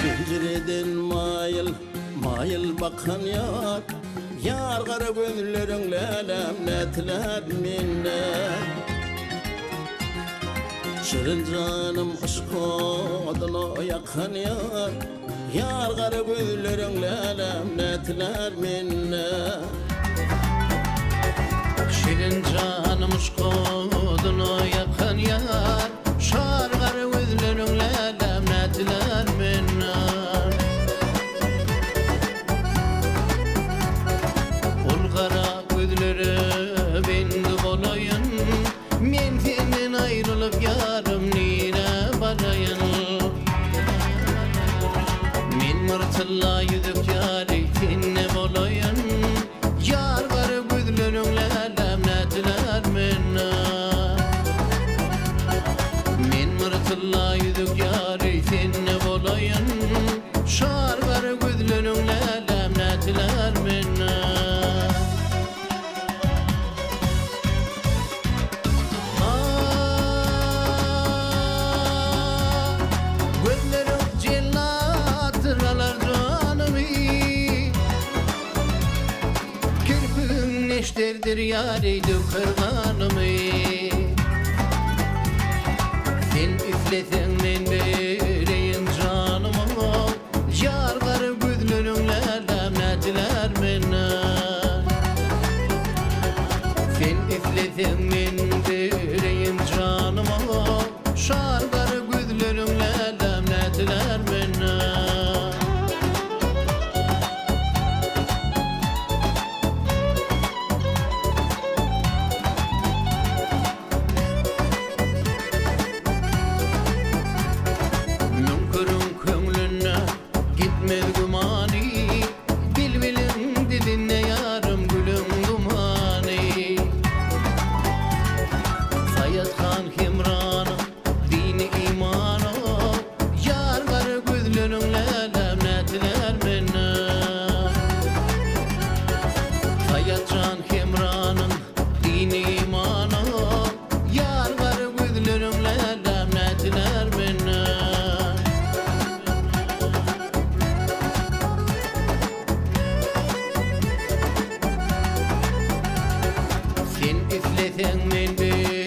Penjireden maýyl, maýyl bakan ýar, Ýar gara gözleriň läläm nätler mende. Şirin janym yşk oduna ýakan ýar, Ýar gara gözleriň läläm nätler mende. Şirin janym yşk oduna ýakan ýar, Şar gara gözleriň läläm nätler mende. Ol gara gözlere bendi bolaýyn, Men senden aýrylyp ýarym nirä baraýyn. Men bir tylla ýüzük ýaly sende bolaýyn, Ýar gara gözleriň läläm nätdiler menden. Men bir tylla ýüzük ýaly sende bolaýyn, Şar gara gözleriň läläm nätdiler menden. Gözleriň jellatdyr alar janymy, Kirpigiň neşterdir ýary döker ganymy. Sen isleseň men bereýin janymy, Ýar gara gözleriň läläm nätdiler menden. Sen isleseň men bereýin janymy, Şar gara gözleriň läläm nätdiler menden. Müňküriň köňlünde gitmez gümany, Bilbiliň dilinde ýarym gülüň dumany. Saýat han Hemranyň dini imany, Ýar gara gözleriň läläm nätdiler menden. Saýat jan Hemranyň dini imany, Ýar gara gözleriň läläm nätdiler menden. Sen isleseň men.